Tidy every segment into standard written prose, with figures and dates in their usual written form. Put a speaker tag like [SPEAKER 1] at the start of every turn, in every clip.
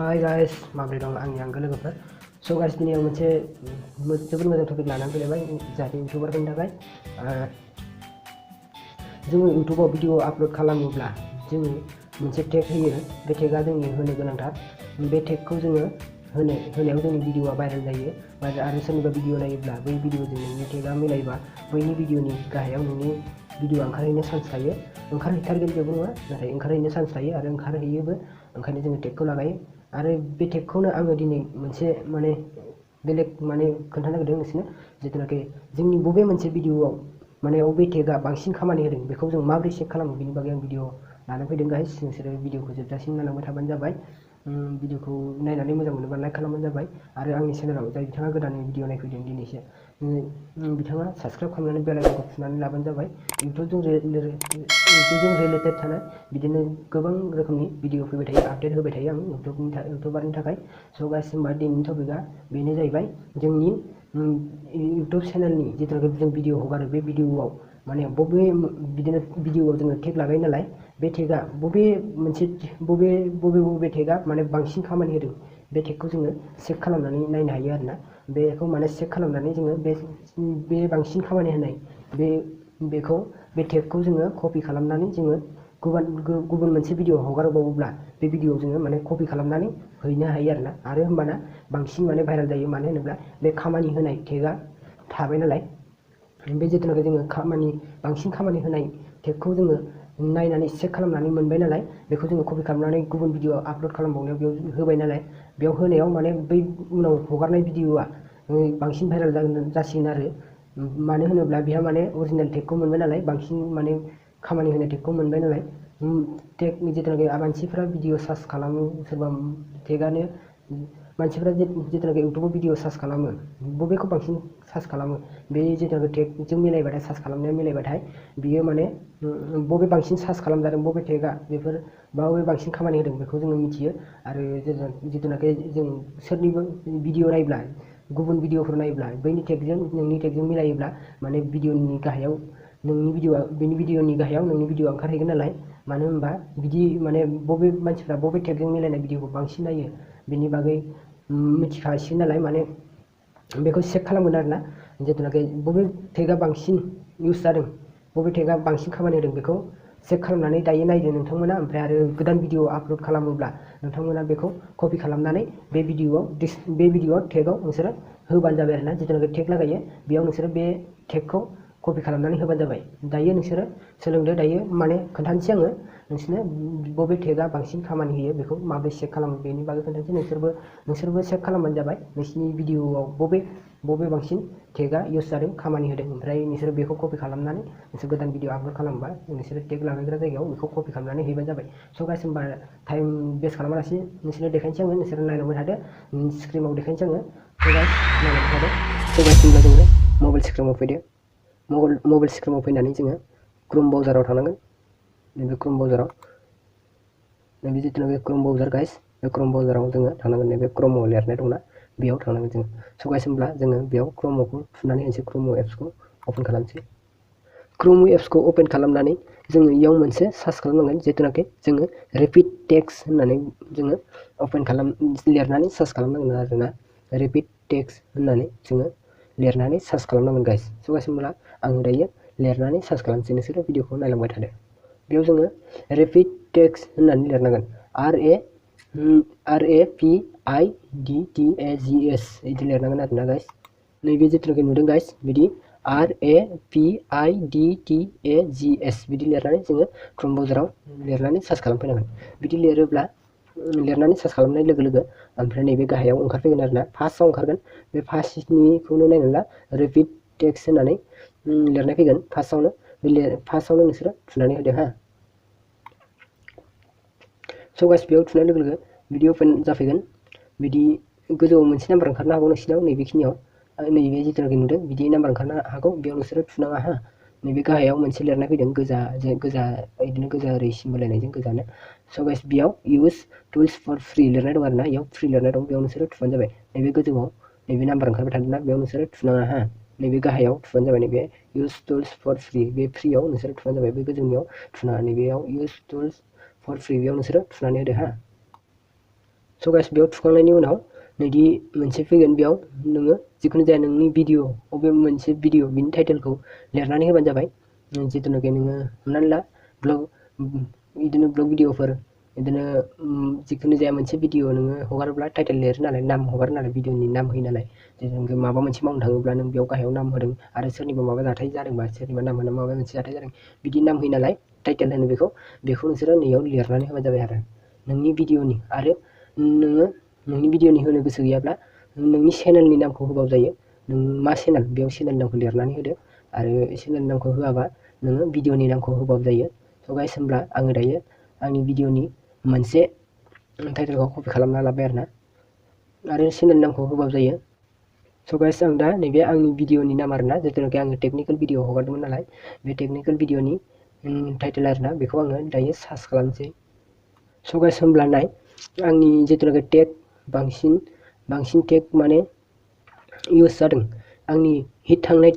[SPEAKER 1] Hi guys, माबोरै दं आंनि आंगो लोगोफोर? So guys, दिनै आं मोनसे जोबोद मोजां टपिक लानानै फैलायबाय जाहाथे इउटिउबारफोरनि थाखाय जोङो इउटिउबाव भिडिअ आपल'ड खालामोब्ला जोङो मोनसे टेग होयो। बे टेगआ जोंनि होनो गोनांथार। बे टेगखौ जोङो होनायाव जोंनि भिडिअआ भाइरेल जायो आरो सोरनिबा भिडिअ नायोब्ला बै भिडिअजों नोंनि टेगआ मिलायोबा बैनि भिडिअनि गाहायाव नोंनि भिडिअ ओंखारहैनो चान्स थायो। ओंखारहैथारगोन जेबो नङा, नाथाय ओंखारहैनो चान्स थायो आरो ओंखारहैयोबो। ओंखायनो जोङो टेगखौ लागायो आरो बे टेगखौनो आङो दिनै मोनसे बेलेग खोन्थानो नागिरदों नोंसोरनो, जिथुनाखि जोंनि बबे मोनसे भिडिअआव बबे टेगआ बांसिन खामानि होदों बेखौ जों माबोरै चेक खालामो बेनि बागै आं भिडिअ लानानै फैदों गाइस। नोंसोरो भिडिअखौ जोबजासिम नायलांबाय थाबानो जाबाय। भिडिअखौ नायनानै मोजां मोनोबा लाइक खालामबानो जाबाय आरो आंनि चेनेलाव जाय बिथाङा गोदानै भिडिअ नायफैदों दिनैसो बिथाङा साबस्क्राइब खालामनानै बेल आइकनखौ थुनानै लाबानो जाबाय। इउटिउबजों रिलेटेड थानाय बिदिनो गोबां रोखोमनि भिडिअ फैबाय थायो, आपडेट होबाय थायो आं इउटिउबारनि थाखाय। स' गाइस होमबा दिनैनि टपिकआ बेनो जाहैबाय जोंनि इउटिउब चेनेलनि जिथुनाखि जों भिडिअ हगारो बे भिडिअआव बबे बिदिनो भिडिअआव जोङो टेग लागायो नालाय, बे टेगआ बबे टेगआ बांसिन खामानि होदों बे टेगखौ जोङो चेक खालामनानै नायनो हायो आरोना। बेखौ चेक खालामनानै जोङो बे बांसिन खामानि होनाय बे टेगखौ जोङो कपि खालामनानै जोङो गुबुन मोनसे भिडिअ हगारबावोब्ला बे भिडिअआव जोङो कपि खालामनानै हैनो हायो आरोना। आरो होमबाना बांसिन भाइरेल जायो, मानो होनोब्ला बे खामानि होनाय टेगआ थाबाय नालाय। बे जिथुनाखि जोङो बांसिन खामानि होनाय टेगखौ जोङो नायनानै चेक खालामनानै मोनबाय नालाय, बेखौ जोङो कपि खालामनानै गुबुन भिडिअ आपल'ड खालामबावनायाव बेयाव होबाय नालाय, बेयाव होनायाव बै उनाव हगारनाय भिडिअआ बांसिन भाइरेल जासिगोन आरो। मानो होनोब्ला बेहा अरिजिनेल टेगखौ मोनबाय नालाय, बांसिन खामानि होनाय टेगखौ मोनबाय नालाय। टेग जिथुनाखि मानसिफ्रा भिडिअ सार्च खालामो, सोरबा टेगआनो मानसिफ्रा जिथुनाखि इउटिउबाव भिडिअ सार्च खालामो बबेखौ बांसिन सार्च खालामो, बे जिथुनाखि टेगजों मिलायबाथाय सार्च खालामनाया मिलायबाथाय बियो बबे बांसिन सार्च खालामजादों बबे टेगआ बेफोर बबे बांसिन खामानि होदों बेखौ जोङो मिथियो। आरो जिथुनाखि जों सोरनिबा भिडिअ नायोब्ला, गुबुन भिडिअफोर नायोब्ला बैनि टेगजों नोंनि टेगजों मिलायोब्ला भिडिअनि गाहायाव बेनि भिडिअनि गाहायाव नोंनि भिडिअ ओंखारहैगोन नालाय। मानो होनबा बिदि बबे मानसिफ्रा बबे टेगजों मिलायनाय भिडिअखौ बांसिन नायो बेनि बागै मिथिखासिगोन नालाय, बेखौ चेक खालामगोन आरोना। जिथुनाखि बबे टेगआ बांसिन इउज जादों, बबे टेगआ बांसिन खामानि होदों बेखौ चेक खालामनानै दायो नायदो नोंथांमोना। ओमफ्राय आरो गोदान भिडिअ आपल'ड खालामोब्ला नोंथांमोना बेखौ कपि खालामनानै बे भिडिअ टेगआव नोंसोरो होबानो जाबाय आरोना। जिथुनाखि टेग लागायो बेयाव नोंसोरो बे टेगखौ कपि खालामनानै होबानो जाबाय। दायो नोंसोरो सोलोंदो, दायो खोन्थानोसै आङो नोंसोरनो बबे टेगआ बांसिन खामानि होयो बेखौ माबोरै चेक खालामो बेनि बागै खोन्थानोसै। नोंसोरबो चेक खालामबानो जाबाय नोंसिनि भिडिअआव बबे बांसिन टेगआ इउज जादों, खामानि होदों। ओमफ्राय नोंसोरो बेखौ कपि खालामनानै नोंसोर गोदान भिडिअ आपल'ड खालामोबा नोंसोरो टेग लागायग्रा जायगायाव बेखौ कपि खालामनानै हैबानो जाबाय। स' गाइस होमबा टाइम वेस्ट खालामालासिनो नोंसोरनो देखायनोसै आङो, नोंसोरो नायलांबाय थादो। स्क्रिनाव देखायनोसै आङो। स' गाइस नायलांबाय थादो। स' गाइस होमब्ला जोङो मबाइल स्क्रिनाव फैदो। मबाइल स्क्रिनाव फैनानै जोङो क्रोम ब्राउजाराव थांनांगोन। नैबे क्रोम ब्राउजाराव नैबे जिथुनाखि क्रोम ब्राउजार गाइस, बे क्रोम ब्राउजाराव जोङो थांनांगोन। नैबे क्रोमआव लिरनाय दंना बेयाव थांनांगोन जोङो। स' गाइस होमब्ला जोङो बेयाव क्रोमखौ थुनानै होनोसै, क्रोम एप्सखौ अपेन खालामसै। क्रोम एप्सखौ अपेन खालामनानै जोङो इयाव मोनसे सार्च खालामनांगोन, जिथुनाखि जोङो रिपिट टेक्स्ट होननानै जोङो लिरनानै सार्च खालामनांगोन आरोना। रिपिट टेक्स्ट होननानै जोङो लिरनानै सार्च खालामनांगोन गाइस। स' गाइस होमब्ला आङो दायो लिरनानै सार्च खालामसै, नोंसोरो भिडिअखौ नायलांबाय थादो। बेयाव जोङो रिपिट टेक्स्ट होननानै लिरनांगोन, RAPIDTAGS बिदि लिरनांगोन आरोना गाइस। नैबे जिथुनाखि नुदों गाइस, बिदि RAPIDTAGS बिदि लिरनानै जोङो क्रोम ब्राउजाराव लिरनानै सार्च खालामफैनांगोन। बिदि लिरनानै सार्च खालामनाय लोगो लोगो ओमफ्राय नैबे गाहायाव ओंखारफैगोन आरोना। फार्स्टआव ओंखारगोन, बे फार्स्टनिखौनो नायनानै ला, रिपिट टेक्स्ट होननानै लिरनाय फैगोन फार्स्टआवनो। फार्स्टआवनो नोंसोरो थुनानै होदो हा। स' गाइस बेयाव थुनाय लोगो लोगो बिदि अपेन जाफैगोन। बिदि गोजौआव मोनसे नाम्बार ओंखारनो हागौ नोंसिनाव, नैबेखिनियाव नैबे जिथुनाखि नुदों बिदि नाम्बार ओंखारनो हागौ। बेयाव नोंसोरो थुनाङा हा। नैबे गाहायाव मोनसे लिरनाय फैदों गोजा बिदिनो गोजा ओरै सिम्बल होनायजों गोजानो। स' गाइस बेयाव इउज टुल्स फर फ्रि लिरनाय दं आरोना, बेयाव फ्रि लिरनाय दं, बेयाव नोंसोरो थुबानो जाबाय। नैबे गोजौआव नैबे नाम्बार ओंखारबाय थादोंना, बेयाव नोंसोरो थुनाङा हा। नैबे गाहायाव थुबानो जाबाय, नैबे इउज टुल्स फर फ्रि, बे फ्रियाव नोंसोरो थुबानो जाबाय। बे गोजौनियाव थुनाङा, नैबेयाव इउज टुल्स फर फ्रि बेयाव नोंसोरो थुनानै होदो हा। स' स' गाइस बेयाव थुखांनायनि उनाव नैदि मोनसे फैगोन बेयाव नोङो जिखुनु जाया नोंनि भिडिअ अबे मोनसे भिडिअ बिनि टाइटेलखौ लिरनानै होबानो जाबाय जिथुनाखि नोङो हमनानै ला ब्लग बिदिनो ब्लग भिडिअफोर बिदिनो जिखुनु जाया मोनसे भिडिअ नोङो हगारोब्ला टाइटेल लिरो नालाय नाम हगारो नालाय भिडिअनि नाम होयो नालाय जेनेबा माबा मोनसे मावनो थाङोब्ला नों बेयाव गाहायाव नाम होदों आरो सोरनिबा माबा जाथाय जादोंबा सोरनिबा नाम होना माबा मोनसे जाथाय जादों बिदि नाम होयो नालाय टाइटेल होनो बेखौ नोंसोरो नैयाव लिरनानै होबानो जाबाय आरो नोंनि भिडिअनि आरो नोङो नोंनि भिडिअनि होनो गोसो गैयाब्ला नोंनि चेनेलनि नामखौ होबाबो जायो नों मा चेनेल बेयाव चेनेलनि नामखौ लिरनानै होदो आरो चेनेलनि नामखौ होआबा नोङो भिडिअनि नामखौ होबाबो जायो स' गाइस होमब्ला आङो दायो आंनि भिडिअनि मोनसे टाइटेलखौ कपि खालामना लाबाय आरो चेनेलनि नामखौ होबाबो जायो स' गाइस आं दा नैबे आंनि भिडिअनि नाम आरोना जिथुनाखि आङो टेकनिकेल भिडिअ हगारदोंमोन नालाय बे टेकनिकेल भिडिअनि टाइटेल आरोना बेखौ आङो दायो सार्च खालामसै स' गाइस होमब्ला नाय आंनि जिथुनाखि टेग बांसिन टेग माने इउज जादों आंनि हिट थांनाय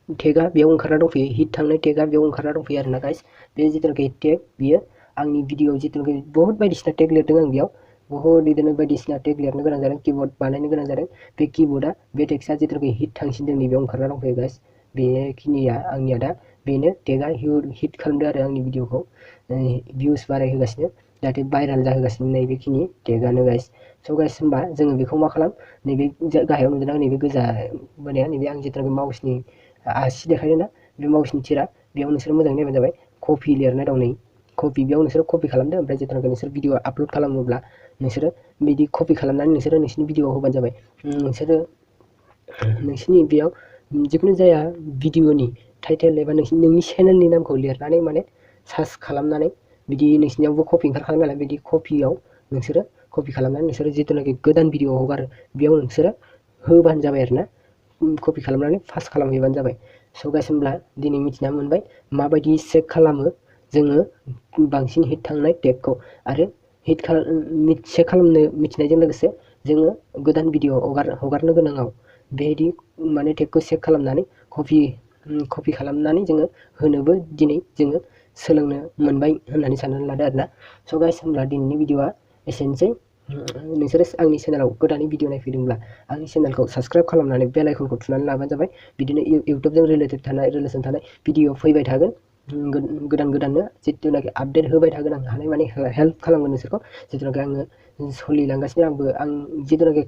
[SPEAKER 1] टेगआ बेयाव ओंखारना दंफैयो हिट थांनाय टेगआ बेयाव ओंखारना दंफैयो आरोना गाइस बे जिथुनाखि टेग बियो आंनि भिडिअ जिथुनाखि बहुत बायदिसिना टेग लिरदों आं बेयाव बहुत बिदिनो बायदिसिना टेग लिरनो गोनां जादों किबर्ड बानायनो गोनां जादों बे किबर्डआ बे टेक्सआ जिथुनाखि हिट थांसिनदों नैबेयाव ओंखारना दंफैयो गाइस बेखिनिया आंनिया दा बेनो टेगआ हिट खालामदों आरो आंनि भिडिअखौ भिउस बारायहोगासिनो जाहाथे भाइरेल जाहोगासिनो नैबेखिनि टेगआनो गाइस स' गाइस होमबा जोङो बेखौ मा खालाम नैबे गाहायाव नुदोंना नैबे गोजा बोनाया नैबे आं जिथुनाखि माउसनि आसि देखायदों ना बे माउसनि थिरा बेयाव नोंसोर मोजाङै नायबानो जाबाय कपि लिरनाय दं नै कपि बेयाव नोंसोरो कपि खालामदो ओमफ्राय जिथुनाखि नोंसोर भिडिअ आपल'ड खालामोब्ला नोंसोरो बिदि कपि खालामनानै नोंसोरो नोंसिनि भिडिअआव होबानो जाबाय नोंसोरो नोंसिनि बेयाव जिखुनु जाया भिडिअनि टाइटेल एबा नोंनि चेनेलनि नामखौ लिरनानै माने सार्च खालामनानै बिदि नोंसिनियावबो कपि ओंखारखागोन नालाय बिदि कपियाव नोंसोरो कपि खालामनानै नोंसोरो जिथुनाखि गोदान भिडिअ हगारो बेयाव नोंसोरो होबानो जाबाय आरोना कपि खालामनानै पास्ट खालामहैबानो जाबाय स' गाइस होमब्ला दिनै मिथिना मोनबाय माबायदि चेक खालामो जोङो बांसिन हिट थांनाय टेगखौ आरो चेक खालामनो मिथिनायजों लोगोसे जोङो गोदान भिडिअ हगारनो गोनाङाव बेबायदि माने टेगखौ चेक खालामनानै कपि खालामनानै जोङो होनोबो दिनै जोङो सोलोंनो मोनबाय होननानै साननानै लादो आरोना स' गाइस होमब्ला दिनैनि भिडिअआ एसेनोसै नोंसोरो आंनि चेनेलाव गोदानै भिडिअ नायफैदोंब्ला आंनि चेनेलखौ साबस्क्राइब खालामनानै बेल आइकनखौ थुनानै लाबानो जाबाय बिदिनो इउटुबजों रिलेसन थानाय भिडिअ फैबाय थागोन गोदाननो जिथुनाखि आपडेट होबाय थागोन आं हानाय माने हेल्प खालामगोन नोंसोरखौ जिथुनाखि आङो सोलिलांगासिनो आं जिथुनाखि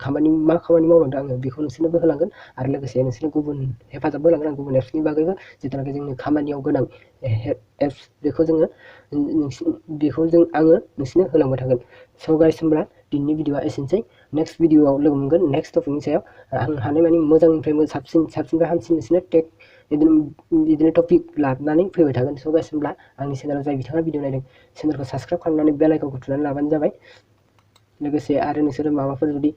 [SPEAKER 1] मा खामानि मावलांदों आङो बेखौ नोंसोरनोबो होलांगोन आरो लोगोसे नोंसोरनो गुबुन हेफाजाबबो होलांगोन आं गुबुन एप्सनि बागैबो जिथुनाखि जोंनि खामानियाव गोनां एप्स बेखौ आङो नोंसोरनो होलांबाय थागोन स' गाइस होमब्ला दिनैनि भिडिअआ एसेनोसै नेक्स्ट भिडिअआव लोगो मोनगोन नेक्स्ट टपिकनि सायाव आं हानाय मानि मोजांनिफ्राय साबसिननिफ्राय हामसिन नोंसोरनो टेक बिदिनो टपिक लानानै फैबाय थागोन स' गाइस होमब्ला आंनि चेनेलाव जाय बिथाङा भिडिअ नायदों चेनेलखौ साबस्क्राइब खालामनानै बेल आइकनखौ थुनानै लाबानो जाबाय लोगोसे आरो नोंसोरो माबाफोर जुदि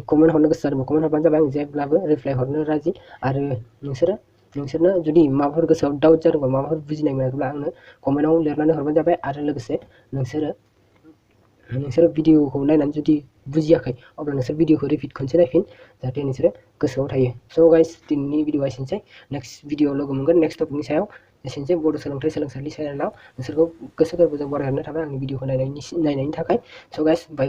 [SPEAKER 1] कमेन्ट हरनो गोसो जादोंबा कमेन्ट हरबानो जाबाय आं जेब्लाबो रिप्लाय हरनो राजि आरो नोंसोरनो जुदि माबाफोर गोसोआव डाउट जादोंबा माबाफोर बुजिनाय मोनाखैब्ला आंनो कमेन्टआव लिरनानै हरबानो जाबाय आरो लोगोसे नोंसोरो भिडिअखौ नायनानै जुदि बुजियाखै अब्ला नोंसोर भिडिअखौ रिपिट खनसे नायफिन जाहाथे नोंसोरो गोसोआव थायो स' गाइस दिनैनि भिडिअआ एसेनोसै नेक्स्ट भिडिअआव लोगो मोनगोन नेक्स्ट टपिकनि सायाव एसेनोसै बड' सोलोंथाइ सोलोंसालि चेनेलाव नोंसोरखौ गोसो गोरबोजों बरायहरनाय थाबाय आंनि भिडिअखौ नायनायनि थाखाय स' गाइस बाय बाय